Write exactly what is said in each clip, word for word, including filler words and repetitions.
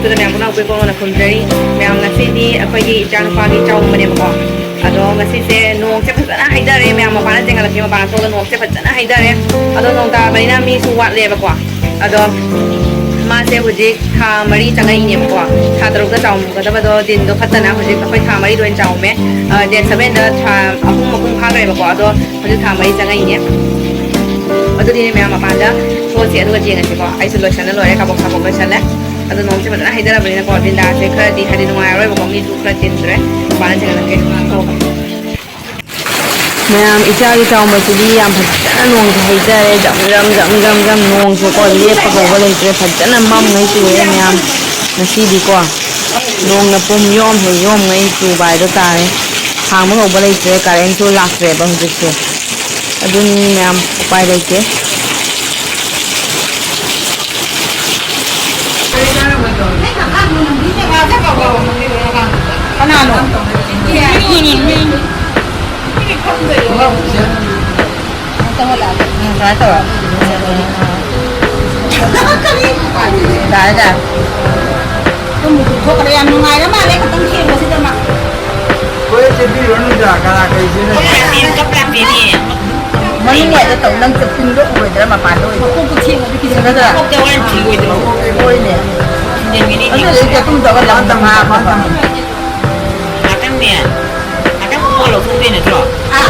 ꯑꯗꯨꯅ ꯃꯌꯥꯝ ꯄꯨꯝꯅꯃꯛꯄꯨ ꯏꯀꯣꯟ ꯀꯣꯟꯅ ꯈꯨꯔꯨꯝꯖꯔꯤ꯫ ꯃꯌꯥꯝ, ꯉꯁꯤꯗꯤ ꯑꯩꯈꯣꯏꯒꯤ ꯏꯆꯥꯅꯨꯄꯥꯒꯤ ꯆꯥꯎꯝꯕꯅꯦꯕꯀꯣ꯫ ꯑꯗꯣ ꯉꯁꯤꯁꯦ ꯅꯣꯡꯁꯦ ꯐꯖꯅ ꯍꯩꯊꯔꯦ꯫ ꯃꯌꯥꯝ ꯃꯄꯥꯟꯗ ꯆꯦꯟꯈꯠꯂꯛꯀꯦ, ꯃꯄꯥꯟꯗ ꯊꯣꯛꯑꯒ ꯅꯣꯡꯁꯦ ꯐꯖꯅ ꯍꯩꯊꯔꯦ꯫ ꯑꯗꯣ ꯅꯣꯡ ꯇꯥꯕꯅꯤꯅ ꯃꯤꯁꯨ ꯋꯥꯠꯂꯦꯕꯀꯣ꯫ ꯑꯗꯣ ꯃꯥꯁꯦ ꯍꯧꯖꯤꯛ ꯊꯥ ꯃꯔꯤ ꯆꯪꯉꯛꯏꯅꯦꯕꯀꯣ꯫ ꯊꯥ ꯇꯔꯨꯛꯇ ꯆꯥꯎꯝꯒꯗꯕꯗꯣ ꯗꯤꯟꯗꯣ ꯐꯠꯇꯅ ꯍꯧꯖꯤꯛ ꯑꯩꯈꯣꯏ ꯊꯥ ꯃꯔꯤꯗ ꯑꯣꯏꯅ ꯆꯥꯎꯝꯃꯦ꯫ ꯑ, ꯗꯦꯠ ꯁꯚꯦꯟꯗ ꯊꯥ ꯑꯍꯨꯝ ꯃꯄꯨꯡ ꯐꯥꯈ꯭ꯔꯦꯕꯀꯣ꯫ ꯑꯗꯣ ꯍꯧꯖꯤꯛ ꯊꯥ ꯃꯔꯤ ꯆꯪꯉꯛꯏꯅꯦ꯫ ꯑꯗꯨꯗꯤꯅꯦ ꯃꯌꯥꯝ ꯃꯄꯥꯟꯗ ꯊꯣꯛꯑꯁꯤ, ꯑꯗꯨꯒ ꯌꯦꯡꯉꯁꯤꯀꯣ꯫ ꯑꯩꯁꯨ ꯂꯣꯏꯁꯟꯅ ꯂꯣꯏꯔꯦ, ꯀꯥꯕꯣꯛ ꯁꯥꯕꯣꯛ ꯂꯣꯏꯁꯜꯂꯦ꯫ ꯑꯗꯣ ꯅꯣꯡꯁꯦ ꯐꯖꯅ ꯍꯩꯊꯔꯕꯅꯤꯅꯀꯣ, ꯗꯤꯟꯗꯥꯁꯦ ꯈꯔꯗꯤ ꯍꯥꯏꯗꯤ ꯅꯨꯡꯉꯥꯏꯔꯔꯣꯏꯕꯀꯣ, ꯃꯤꯁꯨ ꯈꯔ ꯆꯤꯟꯗ꯭ꯔꯦ꯫ ꯃꯄꯥꯟꯗ ꯆꯦꯟꯈꯠꯂꯛꯀꯦ꯫ ꯃꯌꯥꯝ, ꯏꯆꯥꯒꯤ ꯆꯥꯎꯝꯕꯁꯤꯗꯤ ꯌꯥꯝ ꯐꯖꯅ ꯅꯣꯡꯁꯦ ꯍꯩꯊꯔꯦ꯫ ꯖꯝ ꯖꯝ ꯖꯝ ꯖꯝ ꯖꯝ ꯅꯣꯡꯁꯦꯀꯣ ꯂꯦꯞꯄ ꯀꯧꯕ ꯂꯩꯇ꯭ꯔꯦ꯫ ꯐꯖꯅ ꯃꯝꯉꯩ ꯆꯨꯔꯦ ꯃꯌꯥꯝ꯫ ꯉꯁꯤꯗꯤꯀꯣ ꯅꯣꯡꯅ ꯄꯨꯝ ꯌꯣꯝ ꯍꯦꯛ ꯌꯣꯝꯉꯩ ꯆꯨꯕ ꯍꯥꯏꯗꯣ ꯇꯥꯔꯦ꯫ ꯍꯥꯡꯕ ꯀꯧꯕ ꯂꯩꯇ꯭ꯔꯦ꯫ ꯀꯔꯦꯟꯁꯨ ꯂꯥꯛꯇ꯭ꯔꯦꯕ ꯍꯧꯖꯤꯛꯁꯦ꯫ ꯑꯗꯨꯅꯤ ꯃꯌꯥꯝ, ꯎꯄꯥꯏ ꯂꯩꯇꯦ꯫ ꯀꯅꯥꯅꯣ? ꯎꯝ, ꯁꯨꯃꯥꯏꯅ ꯇꯧꯔꯣ꯫ ꯌꯥꯔꯦ, ꯌꯥꯔꯦ꯫ ꯇꯨꯝꯕ ꯇꯨꯝꯊꯣꯛꯈ꯭ꯔꯦ꯫ ꯌꯥꯝ ꯅꯨꯡꯉꯥꯏꯔ ꯃꯥꯜꯂꯦ, ꯈꯇꯪ ꯊꯦꯡꯕꯁꯤꯗ ꯃꯥ꯫ ꯍꯣꯏ, ꯆꯦꯟꯕꯤꯔꯨꯔꯅꯨꯗ, ꯀꯅꯥ ꯀꯩ ꯆꯦꯟꯅꯗꯣꯏꯅꯣ? ꯃꯅꯨꯡ ꯋꯥꯏꯗ ꯇꯧ, ꯅꯪ ꯆꯠꯄꯤꯡꯗꯣ ꯎꯔꯣꯏꯗ꯭ꯔꯥ ꯃꯄꯥꯟꯗ ꯑꯣꯏꯗꯤ? ꯃꯀꯣꯛꯇꯣ ꯊꯦꯡꯉꯗꯤ ꯀꯤꯖꯩ꯫ ꯅꯠꯇ꯭ꯔꯥ? ꯃꯀꯣꯛꯇ ꯍꯣꯔꯦꯟ ꯊꯤ ꯑꯣꯏꯗ꯭ꯔꯣ? ꯍꯣꯏꯅꯦ꯫ ꯊꯤꯟꯖꯤꯟꯒꯅꯤ꯫ ꯑꯗꯨ ꯑꯩ ꯆꯠꯇꯨꯝ ꯇꯧꯔ ꯂꯥꯛꯑꯝꯕ ꯃꯥ ꯑꯃ꯫ ꯉꯥꯛꯇꯪꯅꯦ꯫ ꯉꯥꯛꯇꯪ ꯄꯣꯠ ꯂꯧꯊꯣꯛꯇꯣꯏ ꯅꯠꯇ꯭ꯔꯣ? ꯑꯥ꯫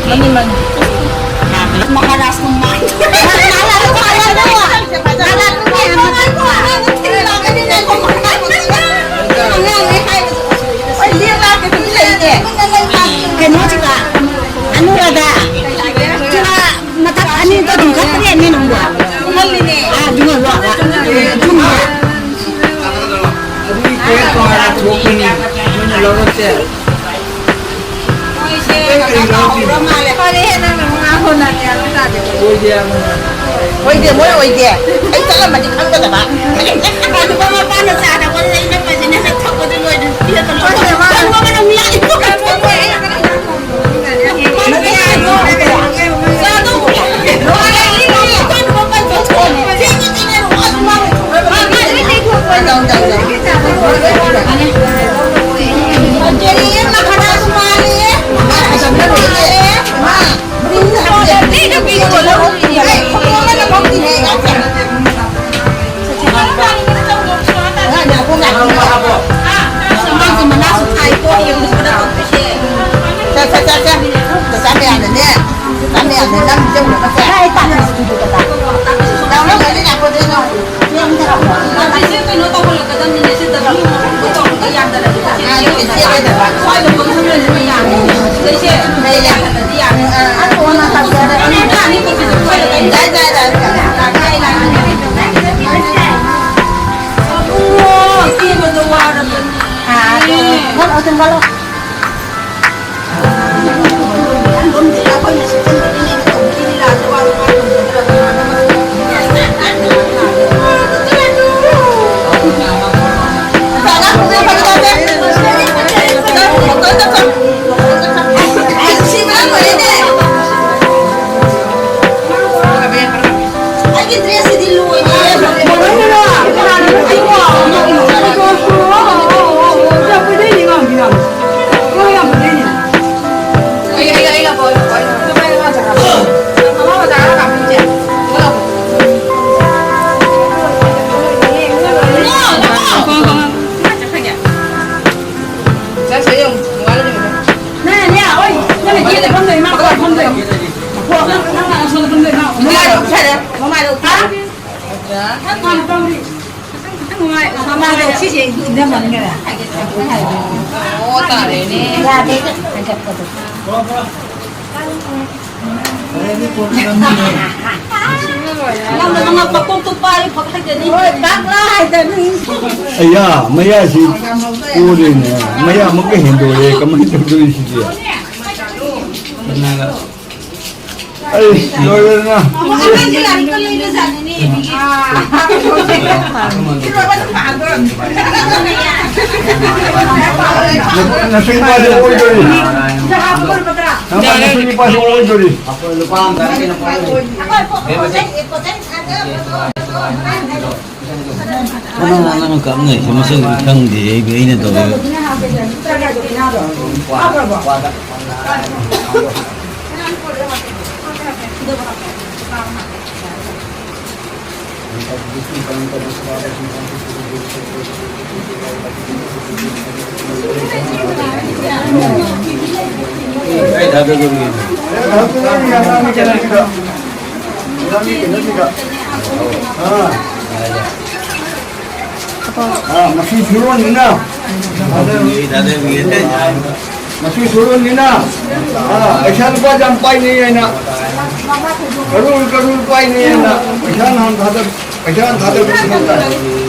ꯃꯥꯅꯤ, ꯃꯥꯅꯤ꯫ ꯃꯍꯥꯔꯥꯖ ꯀꯨꯃꯥꯔ꯫ ꯀꯩꯅꯣꯁꯤꯒ, ꯑꯅꯨꯔꯥꯙꯥ꯫ ꯁꯤꯒ ꯃꯊꯛ ꯑꯅꯤꯗꯣ ꯑꯗꯨꯝ ꯀꯛꯄꯅꯦ ꯅꯪꯕꯣ꯫ ꯑꯥ, ꯑꯗꯨꯒ ꯂꯣ꯫ ꯑꯗꯨꯒꯤ ꯀꯣꯏꯔꯦ ꯀꯣꯏꯔꯦ ꯊꯣꯛꯄꯅꯤ꯫ ꯅꯣꯏꯅ ꯂꯧꯔꯛꯇꯦ꯫ ꯃꯣꯏꯁꯦ ꯀꯩꯅꯣ ꯇꯧꯔ ꯃꯥꯜꯂꯦ꯫ ꯐꯔꯦꯍꯦ, ꯅꯪꯅ ꯃꯉꯥ ꯍꯣꯟꯅꯔꯦ, ꯑꯗꯨ ꯇꯥꯗꯦ꯫ ꯑꯣꯏꯗꯦ ꯍꯥꯏꯕ꯫ ꯑꯣꯏꯗꯦ, ꯃꯣꯏ ꯑꯣꯏꯗꯦ꯫ ꯑꯩ ꯆꯠꯂꯝꯃꯗꯤ ꯈꯪꯒꯗꯕ꯫ ꯅꯨꯄꯥ ꯃꯄꯥꯅ ꯆꯥ ꯊꯛꯄꯗ ꯑꯩ ꯅꯛꯄꯁꯦ ꯅꯪꯅ ꯊꯛꯄꯗ ꯂꯣꯏꯔꯦ꯫ ꯍꯣꯏꯅꯦ, ꯃꯥꯅꯦ꯫ ꯈꯪꯕ ꯃꯅꯝ ꯂꯥꯛꯏ꯫ ꯆꯥꯗꯧ ꯂꯣꯏꯔꯦ꯫ ꯂꯣꯏꯔꯦ꯫ ꯂꯣꯏꯔꯦ꯫ ꯀꯩꯅꯣ ꯇꯧꯍꯜꯂꯛꯀꯗꯕꯅꯤꯅꯦ, ꯁꯤ ꯗꯕꯜ ꯇꯧꯔꯒ ꯌꯥꯟꯗꯔꯗꯤ ꯁ꯭ꯋꯥꯏꯗ ꯄꯪꯊꯝ ꯊꯝꯖꯤꯟꯕ ꯌꯥꯅꯤ꯫ ꯁꯤꯗꯩꯁꯦ ꯌꯥꯟꯗꯔꯗꯤ ꯌꯥꯅꯤ꯫ ꯌꯥꯅꯤ, ꯀꯣꯐꯤꯁꯨ ꯁ꯭ꯋꯥꯏꯗ ꯇꯩ-, ꯌꯥꯏ, ꯌꯥꯏ, ꯌꯥꯏ꯫ ꯑꯣ, ꯀꯦꯕꯗ ꯋꯥꯔꯕꯅꯤ꯫ ꯑꯥ, ꯑꯗꯨ, ꯑꯗꯨꯝ ꯀꯜꯂꯣ꯫ ꯑꯩꯒꯤ ꯗ꯭ꯔꯦꯁꯁꯤꯗꯤ ꯂꯣꯏꯔꯦ꯫ ꯃꯃꯥꯗꯣ ꯁꯤꯁꯦ ꯏꯟꯖꯃꯟꯈ꯭ꯔꯦ꯫ ꯑꯣ, ꯇꯥꯔꯦꯅꯦ꯫ ꯌꯥꯗꯦ, ꯍꯟꯒꯠꯄꯗꯣ꯫ ꯅꯪꯅ ꯃꯉꯛ ꯃꯀꯣꯛꯇꯣ ꯄꯥꯏ ꯐꯛ ꯍꯩꯇꯅꯤ꯫ ꯍꯣꯏ, ꯄꯥꯛꯂꯥ ꯍꯩꯇꯅꯤ꯫ ꯑꯌꯥ, ꯃꯌꯥꯁꯤ ꯀꯣꯜꯂꯤꯅꯦ꯫ ꯃꯌꯥ ꯑꯃꯨꯛꯀ ꯍꯦꯟꯗꯣꯛꯑꯦ꯫ ꯀꯃꯥꯏꯅ ꯇꯧꯗꯣꯏꯅꯣ ꯁꯤꯗꯤ? ꯑꯩ ꯂꯣꯏꯔꯦꯗꯅ꯫ ꯑꯃꯨꯛ ꯑꯉꯥꯡꯒꯤ ꯂꯥꯏꯔꯤꯛꯀ ꯂꯩꯕꯖꯥꯠꯅꯤꯅꯦ꯫ ꯅꯁꯨ ꯅꯨꯄꯥꯁꯦ ꯑꯣꯏꯗꯣꯔꯤ꯫ ꯅꯪ ꯅꯁꯨ ꯅꯨꯄꯥꯁꯦ ꯑꯣꯏꯗꯣꯔꯤ꯫ ꯀꯅꯥ ꯀꯅꯥꯅꯣ ꯀꯥꯞꯅꯩꯁꯦ? ꯃꯁꯛ ꯈꯪꯗꯦ꯫ ꯑꯩꯗꯤ ꯑꯩꯅ ꯇꯧꯔꯒ꯫ ꯑꯥ, ꯃꯁꯤ ꯁꯨꯔꯣꯟꯅꯤꯅ, ꯃꯁꯤ ꯁꯨꯔꯣꯟꯅꯤꯅ, ꯑꯥ, ꯄꯩꯁꯥ ꯂꯨꯄꯥ ꯌꯥꯝ ꯄꯥꯏꯅꯩ ꯍꯥꯏꯅ, ꯀꯔꯣꯔ ꯀꯔꯣꯔ ꯄꯥꯏꯅꯩ ꯍꯥꯏꯅ, ꯄꯩꯁꯥ ꯅꯍꯥꯟ ꯊꯥꯗ, ꯄꯩꯁꯥ ꯊꯥꯗꯕ ꯁꯨꯃꯥꯏꯅ ꯇꯧꯏ꯫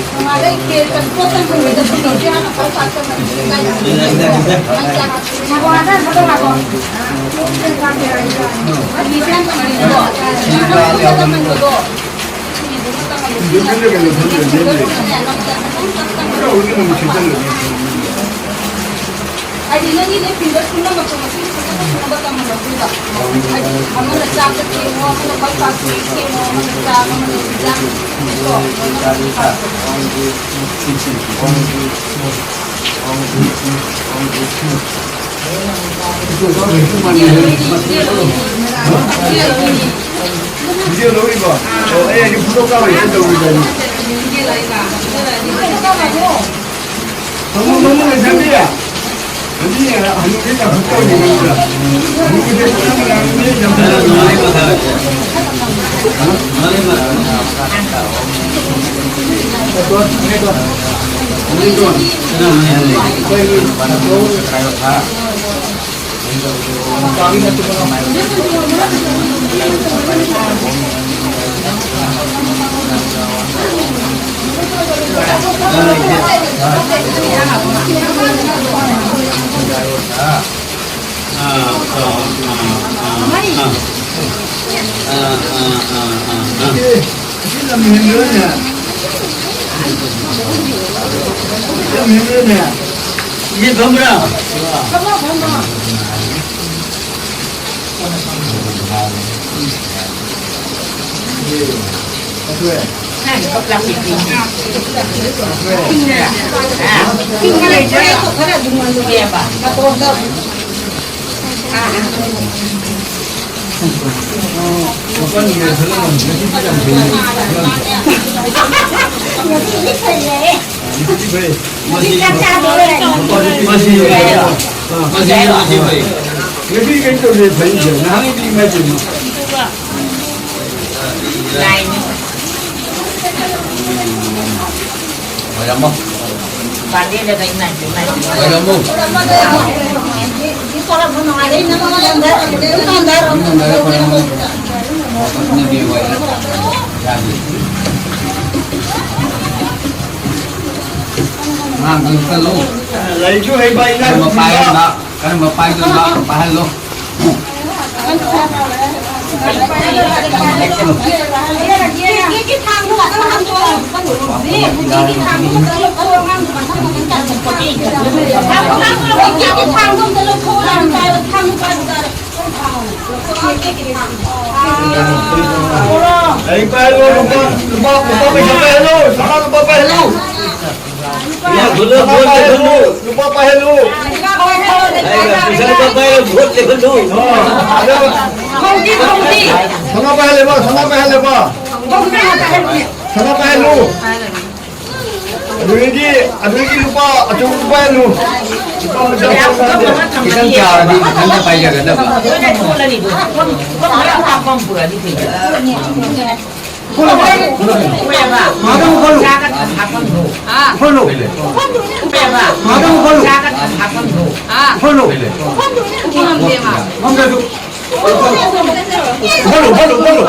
ꯍꯥꯏꯗꯤ ꯅꯪꯒꯤꯅꯦ ꯐꯤꯡꯒꯔ ꯄꯨꯝꯅꯃꯛꯇꯣ ꯃꯁꯤꯡ ꯐꯖꯅ ꯁꯨꯅꯕ ꯇꯝꯍꯜꯂꯛꯇꯣꯏꯕ꯫ ꯍꯥꯏꯗꯤ ꯑꯃꯅ ꯆꯥꯛꯇ ꯊꯦꯡꯉꯣ, ꯑꯃꯅ ꯕ꯭ꯔꯦꯛꯐꯥꯁꯇ ꯊꯦꯡꯉꯣ, ꯑꯃꯅ ꯆꯥꯛ, ꯑꯃꯅ ꯆꯤꯟꯖꯥꯛ꯫ ꯀꯣ? ꯚꯤꯗꯤꯑꯣ ꯂꯧꯔꯤꯕꯣ? ꯑꯣ, ꯑꯩ ꯍꯧꯖꯤꯛ ꯐꯣꯇꯣ ꯀꯥꯞꯄ ꯌꯥꯏ ꯇꯧꯔꯤꯕꯅꯤ꯫ ꯃꯃꯨ, ꯃꯃꯨ ꯂꯩꯁꯟꯕꯤ꯫ ꯍꯅꯨꯕꯤ ꯌꯥꯝ ꯐꯠꯇꯕꯅꯤ ꯅꯪꯗꯣ꯫ ꯍꯅꯨꯕꯤꯗꯤ ꯐꯖꯅ ꯉꯥꯡꯕꯤ ꯌꯥꯝ ꯐꯠꯇꯕꯅꯤ꯫ ꯁꯤ ꯂꯝ ꯍꯦꯟꯕ꯭ꯔꯅꯦ? ꯁꯤ ꯂꯝ ꯍꯦꯟꯕ꯭ꯔꯅꯦ? ꯁꯤ ꯐꯝꯕ꯭ꯔꯥ? ꯃꯁꯤ, ꯃꯁꯤ, ꯃꯁꯤ, ꯃꯁꯤ, ꯃꯁꯤ, ꯉꯁꯤ ꯀꯩꯅꯣ ꯇꯧꯗꯦ, ꯐꯩꯁꯦ ꯅꯍꯥꯟꯒꯤꯗꯤ ꯏꯃꯥꯏ ꯄꯦꯝꯃ꯫ ꯂꯥꯏꯅꯤ꯫ ꯑꯣꯏꯔꯝꯃꯣ꯫ ꯄꯥꯗꯦꯗꯒ ꯏꯃꯥꯏ ꯄꯦꯝꯃ꯫ ꯑꯣꯏꯔꯝꯃꯣ꯫ ꯅꯪ ꯅꯪ ꯑꯣꯏꯔꯝꯃꯣ꯫ ꯌꯥꯗꯦ꯫ ꯑꯉꯥꯡꯗꯣ ꯆꯠꯂꯣ꯫ ꯂꯥꯏꯔꯤꯛꯁꯨ ꯍꯩꯕ, ꯏꯅꯥꯛ ꯈꯨꯟꯕ꯫ ꯀꯔꯝꯕ ꯄꯥꯏꯗꯣꯏꯅꯣ? ꯄꯥꯏꯍꯜꯂꯣ꯫ ꯂꯥꯏꯔꯤꯛ ꯄꯥꯏꯍꯜꯂꯣ, ꯂꯨꯄꯥ, ꯂꯨꯄꯥ, ꯂꯨꯄꯥ ꯄꯩꯁꯥ ꯄꯥꯏꯍꯜꯂꯣ, ꯁꯅꯥ ꯂꯨꯄꯥ ꯄꯥꯏꯍꯜꯂꯣ꯫ ꯂꯨꯄꯥ ꯄꯥꯏꯍꯜꯂꯨ, ꯂꯨꯄꯥ ꯄꯥꯏꯍꯜꯂꯨ꯫ ꯂꯨꯄꯥ ꯄꯥꯏꯍꯜꯂꯨ꯫ ꯄꯩꯁꯥ ꯂꯨꯄꯥ ꯄꯥꯏꯍꯜꯂꯨ, ꯚꯣꯠ ꯂꯦꯞꯍꯜꯂꯨ꯫ ꯑꯣ, ꯑꯗꯣ ꯁꯅꯥ ꯄꯥꯏꯍꯜꯂꯦꯕ, ꯁꯅꯥ ꯄꯥꯏꯍꯜꯂꯦꯕ꯫ ꯁꯅꯥ ꯄꯥꯏꯍꯜꯂꯨ꯫ ꯑꯗꯨꯗꯒꯤ, ꯑꯗꯨꯗꯒꯤ ꯂꯨꯄꯥ ꯑꯆꯧꯕ ꯄꯥꯏꯍꯜꯂꯨ꯫ ꯂꯨꯄꯥ ꯃꯆꯥ ꯄꯥꯏꯍꯜꯂꯨ꯫ ꯈꯤꯇꯪ ꯆꯥꯎꯔꯗꯤ ꯃꯊꯟꯇ ꯄꯥꯏꯖꯒꯗꯕ꯫ ꯈꯣꯠꯂꯣ꯫ ꯃꯥꯗꯧ ꯈꯣꯠꯂꯨ꯫ ꯈꯣꯠꯂꯨ꯫ ꯃꯥꯗꯧ ꯈꯣꯠꯂꯨ꯫ ꯈꯣꯠꯂꯨ꯫ ꯉꯝꯗ꯭ꯔꯁꯨ꯫ ꯈꯣꯠꯂꯨ, ꯈꯣꯠꯂꯨ, ꯈꯣꯠꯂꯨ꯫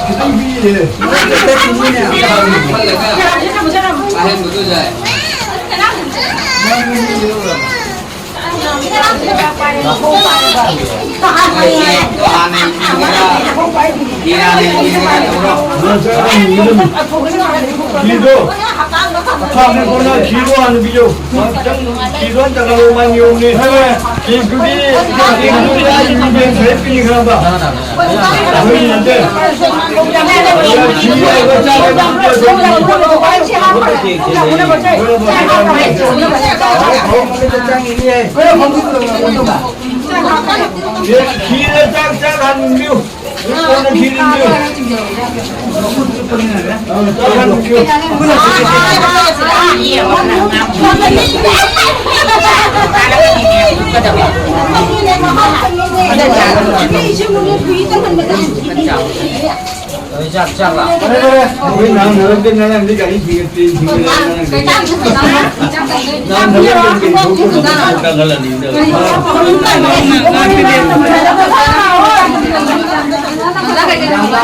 ꯈꯤꯇꯪ ꯄꯤꯛꯏꯍꯦ꯫ ꯐꯤꯗꯣ, ꯑꯊꯥꯕ ꯀꯣꯟꯅ ꯐꯤꯗꯣ ꯍꯥꯟꯅ ꯄꯤꯌꯣ꯫ ꯐꯤꯗꯣ ꯍꯟꯇꯛ ꯂꯧꯔꯣ, ꯃꯥ ꯅꯤꯌꯣꯝꯅꯤ꯫ ꯐꯤꯗꯨꯗꯤ, ꯐꯤꯗꯨꯗꯤ ꯑꯩ ꯃꯤꯡꯁꯦꯜ ꯁꯥꯏꯠ ꯄꯤꯈ꯭ꯔꯕ꯫ ꯈꯤꯔ ꯆꯥꯛ ꯆꯥꯛ ꯍꯟꯕꯤꯌꯨ꯫ ꯀꯣꯟꯅ ꯈꯤꯔ ꯏꯟꯕꯤꯌꯨ꯫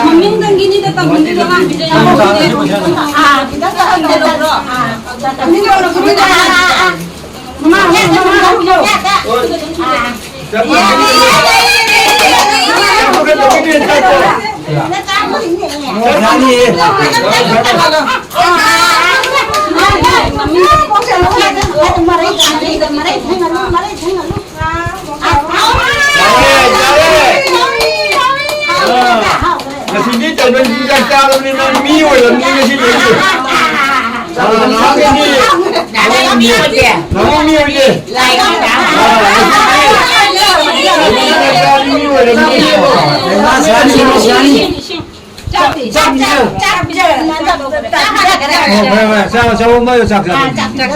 ꯃꯃꯤꯡꯗꯪꯒꯤꯅꯤꯗ ꯇꯧꯍꯟꯗꯣꯏꯗꯣ, ꯑꯉꯥꯡ ꯄꯤꯖ ꯌꯥꯎꯍꯟꯗꯣꯏꯅꯦ꯫ ꯑꯥ, ꯈꯤꯇꯪ ꯇꯧꯍꯟꯒꯦ ꯇꯧꯔꯣ꯫ ꯑꯥ, ꯃꯃꯤꯡ ꯇꯧꯔꯣ, ꯃꯃꯤꯡ ꯇꯧꯔꯣ꯫ ꯑꯥ, ꯑꯥ, ꯑꯥ꯫ ꯃꯃꯥ, ꯃꯃꯥ, ꯃꯃꯥ, ꯃꯃꯥ꯫ ꯑꯥ꯫ ꯉꯁꯤꯗꯤ ꯇꯥꯏꯕꯪ ꯆꯤꯟꯖꯥꯛ ꯆꯥꯔꯕꯅꯤꯅ ꯃꯤ ꯑꯣꯏꯔꯕꯅꯤ ꯉꯁꯤꯗꯤ꯫ ꯑꯥ, ꯅꯍꯥꯟꯒꯩꯗꯤ ꯅꯍꯥꯟꯒꯩ ꯃꯤ ꯑꯣꯏꯗꯦ꯫ ꯅꯍꯥꯟꯒꯩ ꯃꯤ ꯑꯣꯏꯗꯦ꯫ ꯂꯥꯏꯒꯤ ꯅꯍꯥꯟꯒꯩ꯫ ꯑꯥ, ꯉꯁꯤꯗꯤ ꯇꯥꯏꯕꯪ ꯆꯤꯟꯖꯥꯛ ꯆꯥꯔꯕꯅꯤ ꯃꯤ ꯑꯣꯏꯔꯕꯅꯤ꯫ ꯆꯥꯛ, ꯆꯥꯛ, ꯆꯥꯛ, ꯆꯥꯛ ꯄꯤꯖꯔꯦ꯫ ꯆꯥꯛ ꯄꯤꯖꯔꯦ꯫ ꯆꯥꯛ ꯄꯤꯖꯔꯦ꯫ ꯍꯣꯏ, ꯍꯣꯏ, ꯆꯥꯛ ꯆꯥꯕ ꯑꯃ ꯆꯥꯛ ꯆꯥꯕ꯫ ꯑꯥ, ꯆꯥꯛ ꯆꯥꯕ꯫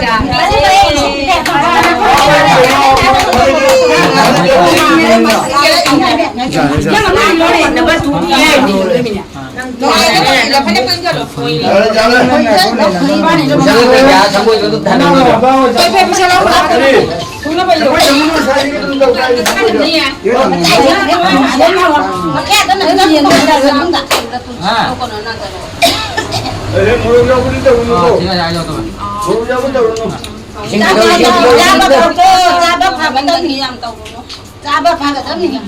ꯍꯥ? ꯑꯦ, ꯃꯣꯔꯣꯛ ꯌꯥꯎꯕꯗꯤ ꯇꯧꯒꯅꯨꯀꯣ꯫ ꯑꯥ, ꯁꯤꯒ ꯌꯥꯏ, ꯌꯥꯎꯗꯕ꯫ ꯃꯣꯔꯣꯛ ꯌꯥꯎꯕ ꯇꯧꯔꯨꯅꯨ꯫ ꯆꯥꯕ ꯐꯕ ꯇꯧꯅꯤ, ꯌꯥꯝ ꯇꯧꯔꯨꯅꯨ꯫ ꯆꯥꯕ ꯐꯒꯗꯕꯅꯤ꯫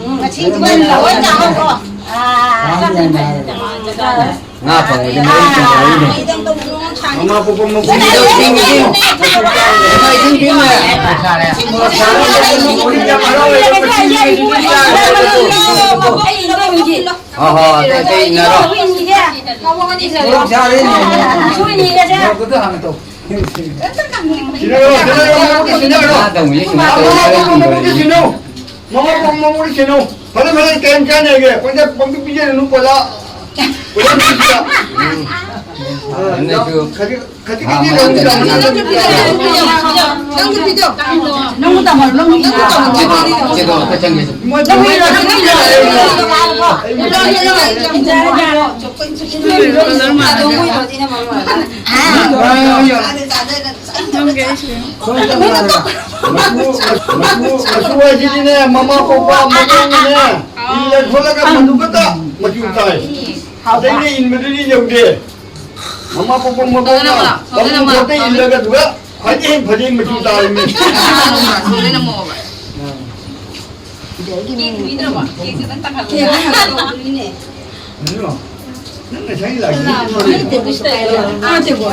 ꯎꯝ, ꯉꯁꯤ ꯂꯣꯏ ꯆꯥꯍꯧꯔꯣ꯫ ꯑꯥ꯫ ꯉꯥ ꯐꯪꯕꯗꯤ ꯃꯔꯤ ꯐꯪꯉꯛꯏꯅꯦ꯫ ꯃꯃꯥ ꯄꯣꯛꯄ ꯃꯄꯨ꯫ ꯁꯤꯡ, ꯁꯤꯡ, ꯁꯤꯡ꯫ ꯏꯃꯥ ꯏꯁꯤꯡ ꯄꯤꯔꯝꯃꯦ꯫ ꯍꯣꯏ, ꯍꯣꯏ, ꯑꯇꯩ, ꯑꯇꯩ ꯏꯟꯅꯔꯣ꯫ ꯃꯣꯔꯣꯛ ꯆꯥꯔꯦꯅꯦ꯫ ꯃꯣꯔꯣꯛꯇꯨꯗ ꯍꯥꯟꯅ ꯇꯧ꯫ ꯁꯤꯟꯅꯔꯣ, ꯁꯤꯟꯅꯔꯣ, ꯃꯃꯥ ꯄꯣꯛꯄ ꯁꯤꯟꯅꯔꯣ꯫ ꯃꯃꯥ ꯄꯣꯛꯄ ꯃꯄꯨꯗꯤ ꯁꯤꯟꯅꯧ꯫ ꯃꯃꯥ ꯄꯣꯛꯄ ꯃꯄꯨꯗꯤ ꯁꯤꯟꯅꯧ꯫ ꯐꯔꯦ, ꯐꯔꯦ, ꯀꯩꯝ ꯀꯥꯟꯅꯒꯦ꯫ ꯄꯪꯆꯥ, ꯄꯪꯄꯤ ꯄꯤꯖꯔꯨꯅꯨ, ꯄꯣꯂꯥ꯫ ꯄꯨꯂꯞ ꯄꯤꯕꯤꯌꯣ꯫ ꯎꯝ꯫ ꯑ, ꯅꯪꯁꯨ ꯈꯖꯤꯛ, ꯈꯖꯤꯛ, ꯈꯖꯤꯛ ꯅꯪꯁꯨ ꯇꯝꯍꯜꯂꯣ, ꯅꯪꯁꯨ ꯇꯝꯍꯜꯂꯣ꯫ ꯁꯤꯗꯣ ꯑꯝꯇ ꯆꯪꯒꯦꯁꯦ꯫ ꯃꯣꯏ ꯇꯝꯍꯜꯂꯣ꯫ ꯃꯆꯨ, ꯃꯆꯨ, ꯃꯆꯨ ꯍꯥꯏꯁꯤꯗꯤꯅꯦ, ꯃꯃꯥ ꯄꯣꯛꯄ ꯃꯕꯣꯛꯅꯅꯦ, ꯏꯜꯂ ꯈꯣꯠꯂꯒ ꯃꯗꯨ ꯈꯛꯇ ꯃꯆꯨ ꯇꯥꯏ꯫ ꯑꯇꯩꯅ ꯏꯟꯕꯗꯨꯗꯤ ꯌꯧꯗꯦ꯫ ꯃꯃꯥ ꯄꯣꯛꯄ ꯃꯕꯣꯛꯅ ꯇꯝꯃꯨ ꯈꯣꯠꯇ ꯏꯜꯂꯒ ꯑꯗꯨꯒ ꯈ꯭ꯋꯥꯏꯗꯒꯤ ꯍꯦꯟꯅ ꯐꯖꯩ ꯃꯆꯨ ꯇꯥꯔꯤꯃꯤ꯫ ꯀꯦꯛ ꯄꯤꯗ꯭ꯔꯕꯣ? ꯀꯦꯛꯁꯦ ꯅꯪ ꯇꯪꯍꯜꯂꯣ꯫ ꯀꯦꯛ ꯍꯥꯏꯔꯒ ꯇꯧꯕꯅꯤꯅꯦ꯫ ꯅꯪ ꯉꯁꯥꯏ ꯂꯥꯛꯏ꯫ ꯑꯥ, ꯇꯦꯕꯣ꯫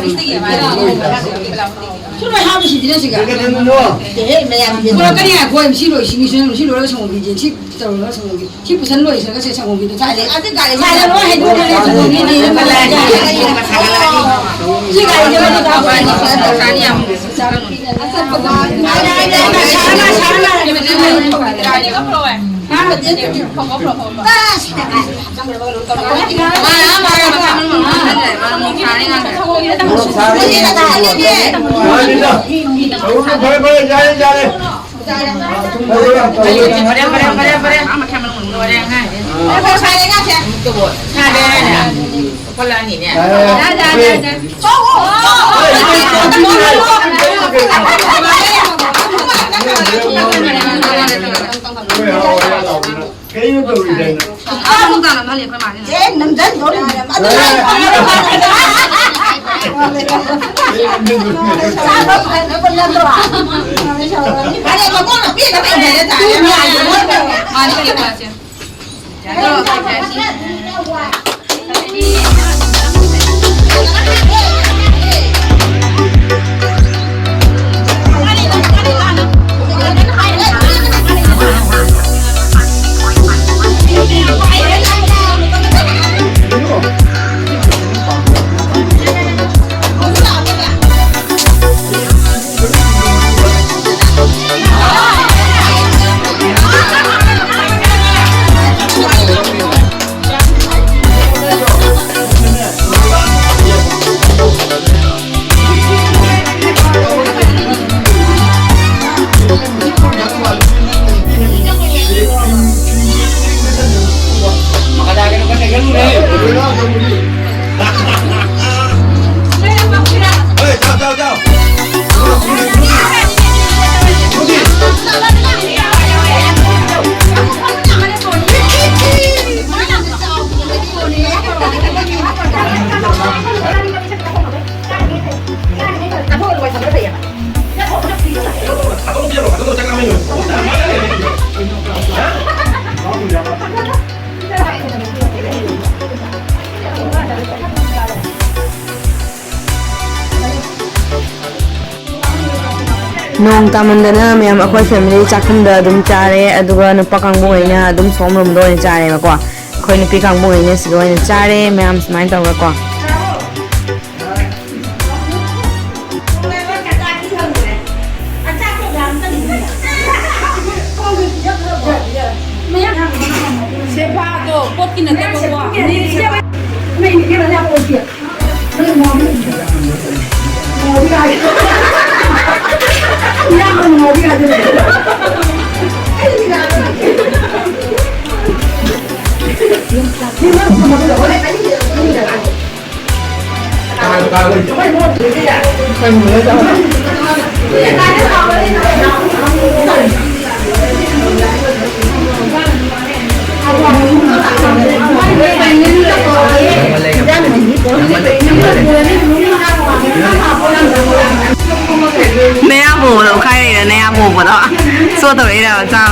ꯁꯨ ꯂꯣꯏ ꯍꯥꯞꯄꯤꯁꯤꯗꯤꯅꯦ ꯁꯤꯒ꯫ ꯀꯩꯅꯣ? ꯑꯦꯍꯦ, ꯃꯌꯥꯝꯒꯤ꯫ ꯄꯨꯔꯛꯀꯅꯤ ꯉꯥꯏꯈꯣ, ꯁꯤ ꯂꯣꯏꯁꯤꯡꯒꯤꯁꯤꯅ ꯁꯤ ꯂꯣꯏꯔꯒ ꯁꯪꯒꯣꯝꯒꯤꯁꯦ ꯁꯤ ꯇꯧꯔꯒ ꯁꯪꯒꯣꯝꯒꯤ꯫ ꯁꯤ ꯄꯨꯁꯟ ꯂꯣꯏꯁꯤꯜꯂꯒ ꯁꯦ ꯁꯪꯒꯣꯝꯒꯤꯗꯣ ꯆꯥꯁꯦ꯫ ꯑꯗꯨ ꯒꯥꯔꯤ ꯆꯥꯁꯦ, ꯂꯣꯏ ꯍꯩꯗꯣꯛꯈ꯭ꯔꯦ, ꯁꯪꯒꯣꯝꯒꯤꯗꯤ ꯂꯩꯔꯝꯃꯦ꯫ ꯁꯤ ꯒꯥꯔꯤꯁꯦ ꯃꯊꯛ ꯀꯥꯞꯄꯅꯤ꯫ ꯆꯥꯅꯤ ꯌꯥꯝ꯫ ꯐꯔꯦ, ꯐꯔꯦ, ꯐꯔꯦ, ꯌꯥꯔꯦ, ꯌꯥꯔꯦ꯫ ꯐꯔꯦ, ꯐꯔꯦ, ꯐꯔꯦ, ꯐꯔꯦ꯫ ꯌꯥꯔꯦ, ꯌꯥꯔꯦ꯫ ꯌꯥꯔꯦ, ꯌꯥꯔꯦ꯫ ꯀꯩꯅꯣ ꯇꯧꯔꯤꯁꯦ? ꯑꯥ, ꯅꯨꯡꯗꯥꯡ ꯑꯃ ꯂꯩ, ꯑꯩꯈꯣꯏ ꯃꯥꯒꯤ꯫ ꯑꯦ, ꯅꯝꯖꯟꯗꯣꯔꯤ꯫ ꯑꯗꯨ ꯅꯪ ꯆꯥꯕ ꯐꯅꯕ ꯅꯠꯇ꯭ꯔꯣ? ꯐꯔꯦ, ꯃꯀꯣꯛꯅ ꯄꯦꯟꯅ ꯄꯦꯟꯅ ꯇꯥꯔꯦ꯫ ꯃꯥꯅꯤ, ꯄꯦꯟꯅ ꯇꯥꯔꯦ꯫ ꯅꯣꯡ ꯇꯥꯃꯟꯗꯅ ꯃꯌꯥꯝ ꯑꯩꯈꯣꯏ family ꯆꯥꯛꯈꯨꯝꯗ ꯑꯗꯨꯝ ꯆꯥꯔꯦ, ꯑꯗꯨꯒ ꯅꯨꯄꯥ ꯀꯥꯡꯕꯨꯉꯩꯅ ꯑꯗꯨꯝ ꯁꯣꯝ roomꯗ ꯑꯣꯏꯅ ꯆꯥꯔꯦꯕꯀꯣ꯫ ꯑꯩꯈꯣꯏ ꯅꯨꯄꯤ ꯀꯥꯡꯕꯨꯉꯩꯅ ꯁꯤꯗ ꯑꯣꯏꯅ ꯆꯥꯔꯦ ꯃꯌꯥꯝ, ꯁꯨꯃꯥꯏꯅ ꯇꯧꯔꯒꯀꯣ꯫ ꯁꯦꯕꯥꯗꯣ ꯄꯣꯠꯀꯤ ꯅꯠꯇꯕꯀꯣ꯫ ꯅꯌꯥꯕꯣꯕꯗꯣ ꯈꯥꯏꯔꯛꯏꯔ? ꯅꯌꯥꯕꯣꯕꯗꯣ ꯁꯣ ꯇꯧꯔꯛꯏꯔꯕ? ꯆꯥꯎ꯫